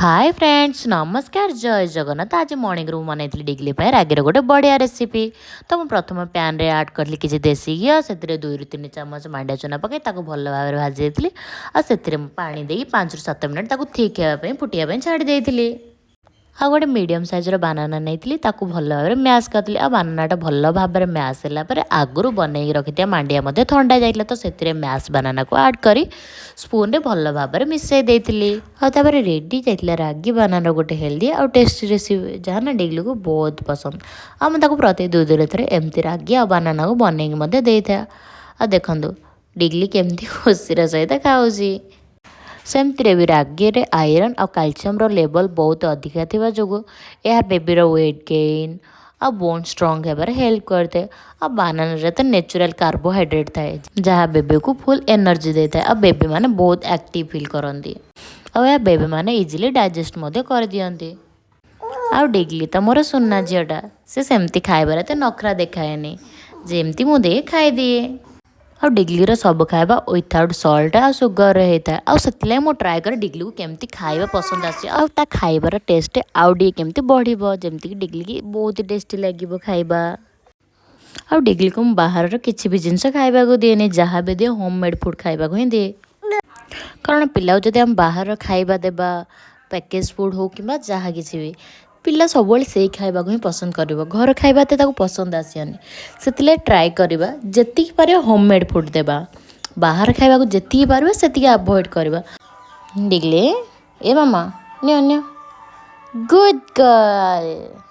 ହାଏ friends, ନମସ୍କାର, ଜୟ ଜଗନ୍ନାଥ। ଆଜି ମର୍ଣ୍ଣିଂରୁ ମୁଁ ବନେଇଥିଲି ଡିଗ୍ଲି ପାଇଁ ରାଗିର ଗୋଟେ ବଢ଼ିଆ ରେସିପି। ତ ମୁଁ ପ୍ରଥମେ ପ୍ୟାନ୍ରେ ଆଡ଼୍ କରିଲି କିଛି ଦେଶୀ ଘିଅ। ସେଥିରେ 2ରୁ 3 ଚାମଚ ମାଣ୍ଡିଆ ଚୁନା ପକାଇ ତାକୁ ଭଲ ଭାବରେ ଭାଜି ଦେଇଥିଲି। ଆଉ ସେଥିରେ ମୁଁ ପାଣି ଦେଇ 5ରୁ 7 ମିନିଟ୍ ତାକୁ ଥିକ୍ ହେବା ପାଇଁ, ଫୁଟିବା ପାଇଁ ଛାଡ଼ି ଦେଇଥିଲି। ଆଉ ଗୋଟେ ମିଡ଼ିୟମ୍ ସାଇଜ୍ର ବାନାନା ନେଇଥିଲି, ତାକୁ ଭଲ ଭାବରେ ମ୍ୟାସ୍ କରିଥିଲି। ଆଉ ବାନାନାଟା ଭଲ ଭାବରେ ମ୍ୟାସ୍ ହେଲା ପରେ ଆଗରୁ ବନେଇକି ରଖିଥିବା ମାଣ୍ଡିଆ ମଧ୍ୟ ଥଣ୍ଡା ଯାଇଥିଲା, ତ ସେଥିରେ ମ୍ୟାସ୍ ବାନାନାକୁ ଆଡ଼୍ କରି ସ୍ପୁନ୍ରେ ଭଲ ଭାବରେ ମିଶାଇ ଦେଇଥିଲି। ଆଉ ତାପରେ ରେଡ଼ି ଯାଇଥିଲା ରାଗି ବାନାନାର ଗୋଟେ ହେଲ୍ଦି ଆଉ ଟେଷ୍ଟି ରେସିପି, ଯାହା ନା ଡିଗ୍ଲିକୁ ବହୁତ ପସନ୍ଦ। ଆଉ ମୁଁ ତାକୁ ପ୍ରତି 2 ଦିନ ଥରେ ଏମିତି ରାଗି ଆଉ ବାନାନାକୁ ବନେଇକି ମଧ୍ୟ ଦେଇଥାଏ। ଆଉ ଦେଖନ୍ତୁ, ଡିଗ୍ଲି କେମିତି ଖୁସିର ସହିତ ଖାଉଛି। ସେମିତିରେ ବି ରାଗିରେ ଆଇରନ୍ ଆଉ କାଲସିୟମର ଲେବଲ୍ ବହୁତ ଅଧିକା ଥିବା ଯୋଗୁଁ ଏହା ବେବିର ୱେଟ୍ ଗେନ୍ ଆଉ ବୋନ୍ ଷ୍ଟ୍ରଙ୍ଗ ହେବାରେ ହେଲ୍ପ କରିଥାଏ। ଆଉ ବାନାନାରେ ତ ନ୍ୟାଚୁରାଲ୍ କାର୍ବୋହାଇଡ୍ରେଟ୍ ଥାଏ, ଯାହା ବେବିକୁ ଫୁଲ୍ ଏନର୍ଜି ଦେଇଥାଏ ଆଉ ବେବିମାନେ ବହୁତ ଆକ୍ଟିଭ୍ ଫିଲ୍ କରନ୍ତି। ଆଉ ଏହା ବେବିମାନେ ଇଜିଲି ଡାଇଜେଷ୍ଟ ମଧ୍ୟ କରିଦିଅନ୍ତି। ଆଉ ଡିଗ୍ଲି ତ ମୋର ସୁନା ଝିଅଟା, ସେ ସେମିତି ଖାଇବାରେ ଏତେ ନଖରା ଦେଖାଏନି। ଯେମିତି ମୁଁ ଦିଏ, ଖାଇଦିଏ। ଆଉ ଡିଗ୍ଲିର ସବୁ ଖାଇବା ୱିଥାଉଟ୍ ସଲ୍ଟ ଆଉ ସୁଗରରେ ହେଇଥାଏ। ଆଉ ସେଥିଲାଗି ମୁଁ ଟ୍ରାଏ କରେ ଡିଗ୍ଲିକୁ କେମିତି ଖାଇବା ପସନ୍ଦ ଆସିବ ଆଉ ତା ଖାଇବାର ଟେଷ୍ଟ ଆଉ ଟିକେ କେମିତି ବଢ଼ିବ, ଯେମିତିକି ଡିଗ୍ଲିକି ବହୁତ ଟେଷ୍ଟି ଲାଗିବ ଖାଇବା। ଆଉ ଡିଗ୍ଲିକୁ ମୁଁ ବାହାରର କିଛି ବି ଜିନିଷ ଖାଇବାକୁ ଦିଏନି। ଯାହା ବି ଦିଏ, ହୋମ୍ ମେଡ଼୍ ଫୁଡ଼୍ ଖାଇବାକୁ ହିଁ ଦିଏ। କାରଣ ପିଲାକୁ ଯଦି ଆମେ ବାହାର ଖାଇବା ଦେବା, ପ୍ୟାକେଜ୍ ଫୁଡ଼୍ ହଉ କିମ୍ବା ଯାହା କିଛି ବି, ପିଲା ସବୁବେଳେ ସେଇ ଖାଇବାକୁ ହିଁ ପସନ୍ଦ କରିବ। ଘର ଖାଇବା ଏତେ ତାକୁ ପସନ୍ଦ ଆସିବନି। ସେଥିଲାଗି ଟ୍ରାଏ କରିବା, ଯେତିକି ପାରିବା ହୋମ୍ ମେଡ଼୍ ଫୁଡ଼୍ ଦେବା। ବାହାର ଖାଇବାକୁ ଯେତିକି ପାରିବା ସେତିକି ଆଭଏଡ଼୍ କରିବା। ଡିଗ୍ଲି, ଏ ମାମା, ନିଅ ନିଅ। Good girl.